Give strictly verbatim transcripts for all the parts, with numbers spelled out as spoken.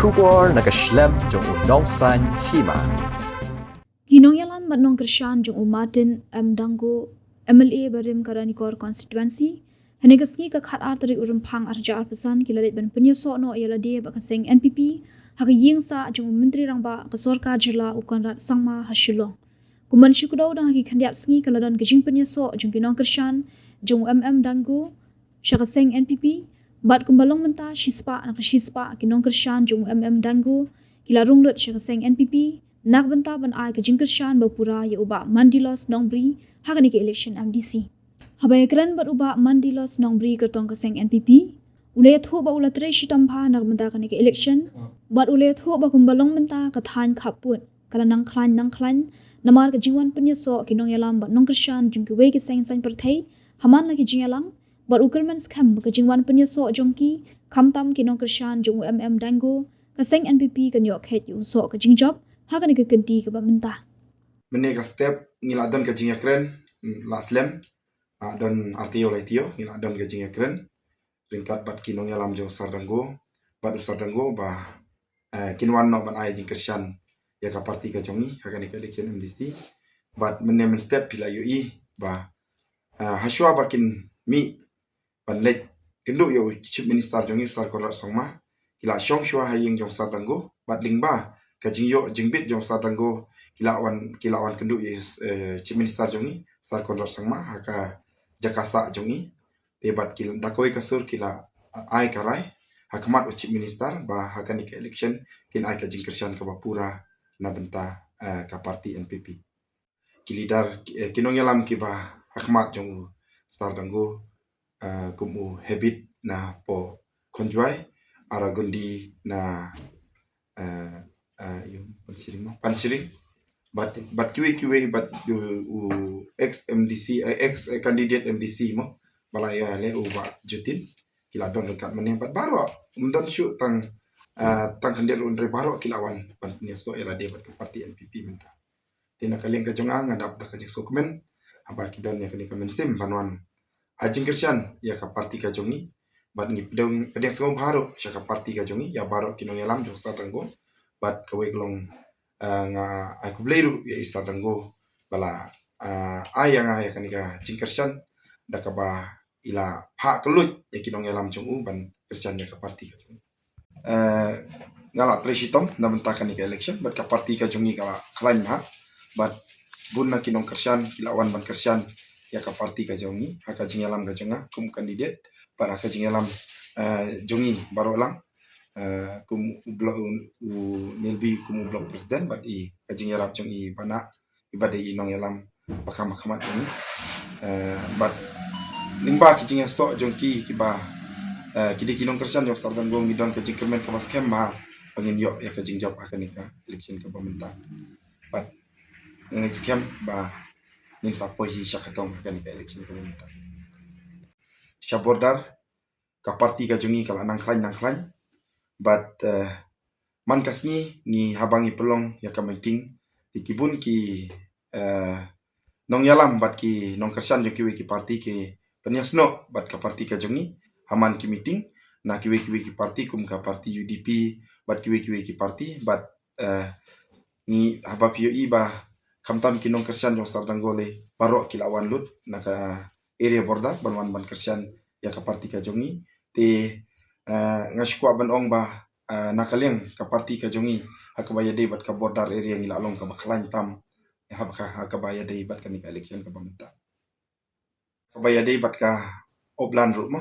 Khubor na ka shlem jong u Nongsaiñ Hima. Ki nongïalam bad nongkyrshan jong u Martin M Dangu, M L A barim ka Ranikor Constituency, hynne ka sngi ka khatar tarik u Rymphang arhajar arphew san ki la leit ban pynïasoh noh ïa lade bad ka seng N P P ha ka ïing sah jong u Myntri Rangbah ka Sorkar Jylla u Conrad Sangma ha Shillong. Kumban shi kdew dang ha ki khyndiat sngi ka la don ka jingpynïasoh jong ki nongkyrshan jong u M M Dangu sha ka seng N P P, bad kumba long mynta shispah na ka shispah ki nongkyrshan jong u M M Dangu ki la rung lut sha ka seng N P P na ka bynta ban ai ka jingkyrshan ba pura ïa u Bah Mandilos Nongbri ha kane ka election M D C. Haba ïakren bad u Bah Mandilos Nongbri kyrtong ka seng N P P, u la ïathuh ba u la trei shitom bha na ka bynta kane ka election, bad u la ïathuh ba kumba long mynta ka thaiñ khappud ka la nang khlaiñ nang khlaiñ namar ka jingwan pynïasoh ki nongïalam bad nongkyrshan jong kiwei ki seng saiñ pyrthei ha man la ki jingïalang, bad u kyrmen skhem ba ka jingwan pynïasoh jong ki, khamtam ki nongkyrshan jong u M M Dangu, ka seng N P P kan ïoh kheit ïa u soh ka jingjop ha kane ka kynti kaba mynta. Mynne ka step ngi la don ka jingïakren, mm, la slem, ah, don ar taïew lai taïew ngi la don ka jingïakren ryngkat bad ki nongïalam jong u Sar Dangu, bad u Sar Dangu ba, eh, kin wan noh ban ai jingkyrshan ïa ka parti ka jong ngi ha kane ka election M D C. Bad mynne mynstep phi la ïohi ba, eh, hashwa ba kin mih ban leit kynduh ïa u Chief Minister jong ngi u Sar Conrad Sangma, ki la shong shuwa ha ïing jong u Sar Dangu, bad lyngba ka jingïoh jingbit jong u Sar Dangu ki la wan, ki la wan kynduh ïa u, eh, Chief Minister jong ngi Sar Conrad Sangma ha ka jaka sah jong ngi. Te bad ki, da kawei ka sur ki la ai ka rai ha khmat u Chief Minister ba ha kane ka election kin ai ka jingkyrshan kaba pura na bynta, eh, ka parti N P P. Ki leader, ki, eh, ki nongïalam kiba ha khmat jong u Sar Dangu, eh, kum u Habib na poh Khonjwai, Aragundi na, eh, eh, ïa u Panshring mo, Panshring. Bad, bad kiwei kiwei bad u, u ex M D C, eh, ex, eh, candidate M D C mo, ba la ïaleh u Bah Jutin. Ki la don ryngkat mynne bad baroh, ym don shuh tang, eh, tang khyndiat ruh, hynrei baroh ki la wan ban pynïasoh ïa lade bad ka parti N P P mynta. Te na ka liang ka jong nga, nga dap da ka jingsngewkmen haba ki don ïa kane ka mynsiem ban wan ai jingkyrshan ïa ka parti ka jong ngi. Bad ngi pdiang, pdiang sngewbha ruh sha ka parti ka jong ngi, ïa baroh ki nongïalam jong u Sar Dangu. Bad kawei ka long, eh, nga ai khublei ruh ïa i Sar Dangu ba la, eh, ai ïa nga ïa kane ka jingkyrshan da kaba i la phah kylluid ïa ki nongïalam jong u ban kyrshan ïa ka parti ka jong u. Eh, nga la trei shitom na bynta kane ka election, bad ka parti ka jong ngi ka la khlaiñ bha, bad bun na ki nongkyrshan ki la wan ban kyrshan ïa ka parti ka jong ngi ha ka jingïalam ka jong nga kum candidate, bad ha ka jingïalam, eh, jong ngi baroh lang, eh, kum u block, u, u Nelbi kum u block president, bad i ka jingïarap jong i Bana, i ba dei i nongïalam ba kham ha khmat jong ngi. Eh, bad lyngba ki jingïasoh jong ki, kiba, eh, ki dei ki nongkyrshan jong u Sar Dangu, ngi don ka jingkyrmen kaba skhem bha ba ngin ïoh ïa ka jingjop ha kane ka election kaba mynta. Bad ngi skhem ba ngin sa poi hi sha ka tong ha kane ka election kaba mynta. Sha border ka parti ka jong ngi ka la nang khlaiñ nang khlaiñ. Bad, eh, man ka sngi ngi, haba ngi pynlong ïa ka meeting, te ki bun ki, eh, nongïalam bad ki nongkyrshan jong kiwei ki parti ki pynïasnoh bad ka parti ka jong ngi ha man ki meeting na kiwei kiwei ki parti kum ka parti U D P bad kiwei kiwei ki parti, bad, eh, ngi, haba phi ïohi ba khamtam ki nongkyrshan jong u Sar Dangu lei baroh ki la wan lut na ka area border ban wan ban kyrshan ïa ka parti ka jong ngi. Te, eh, nga shu kwah ban ong ba, eh, na ka liang ka parti ka jong ngi ha kaba ïadei bad ka border area ngi la long kaba khlaiñ tam ha ka, ha kaba ïadei bad kane ka election kaba mynta. Kaba ïadei bad ka Oplan ruh mo,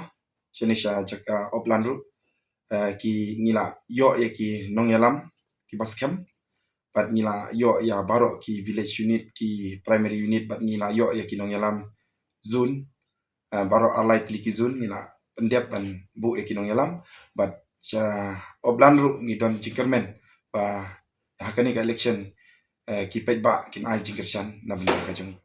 shane sha jaka Oplan ruh, eh, ki, ngi la ïoh ïa ki nongïalam kiba skhem, bad ngi la ïoh ïa baroh ki village unit, ki primary unit, bad ngi la ïoh ïa ki nongïalam zone, eh, baroh ar lai tylli ki zone ngi la pyndep ban buh ïa ki nongïalam, bad sha Oplan ruh ngi don jingkyrmen ba ha kane ka election, eh, ki paidbah kin ai jingkyrshan na bynta ka jong ngi.